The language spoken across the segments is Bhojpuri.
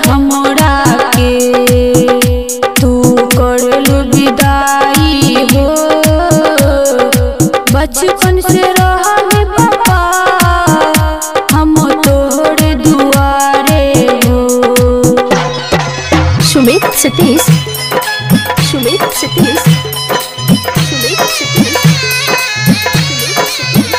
हमरा के तू करेलू विदाई हो। बचपन से रहली पापा हम तोहरे दुआरे हो। सुमित सतीश, सुमित सतीश, सुमित सतीश, सुमित सतीश।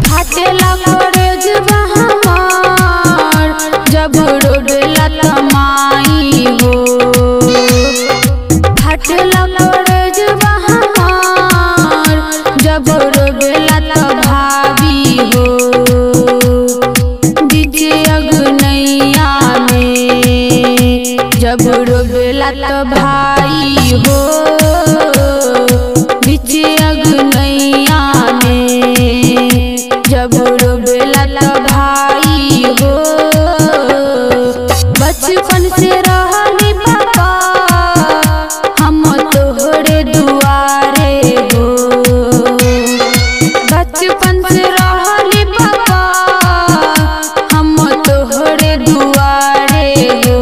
फाटेला करेजवा हमार जब रोवेला तमाई हो। फाटेला करेजवा हमार जब रोवेला त भाभी हो। बीच अगनैया में जब रोवेला त भाई हो। बीच अगनैया में जब रोवेला त भाई हो। बचपन से रहली पापा हम तोहरे दुआरे हो। बचपन से रहली पापा हम तोहरे दुआरे हो।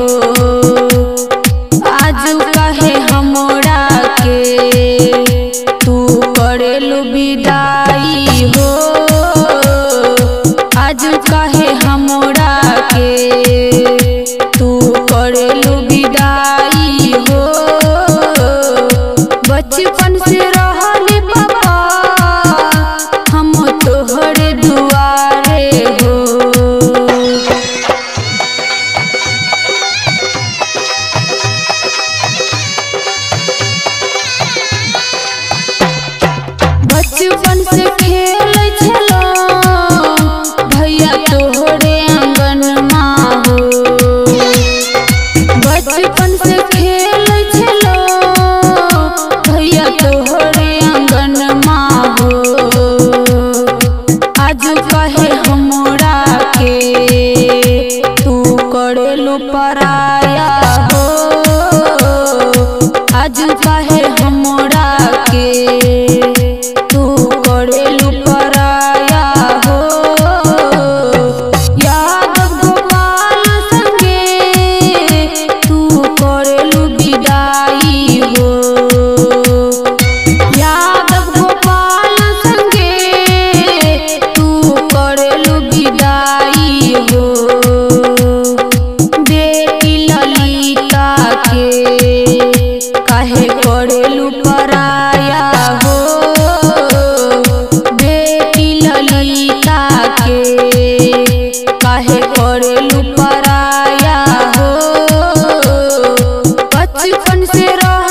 आज काहे हमरा के तू करेलू विदाई हो। आज काहे हमरा के तू करेलू विदाई हो। बचपन से रहली पापा हम तोहरे दुआरे हो। बचपन से खेलै छलौं भैया तोहरे आंगनमा हो। बचपन से खेलै छलौं भैया तोहरे आंगनमा हो। आज कहे हमरा के तू करेलू पराया हो। आज कहे हमरा के तू करेलू पराया हो। यादव गोपाल संगे तू करेलू विदाई हो। यादव गोपाल संगे तू करेलू विदाई हो। बेटी ललिता के काहे करेलू पराया हो। बेटी ललिता के काहे करेलू पराया हो। बचपन से रह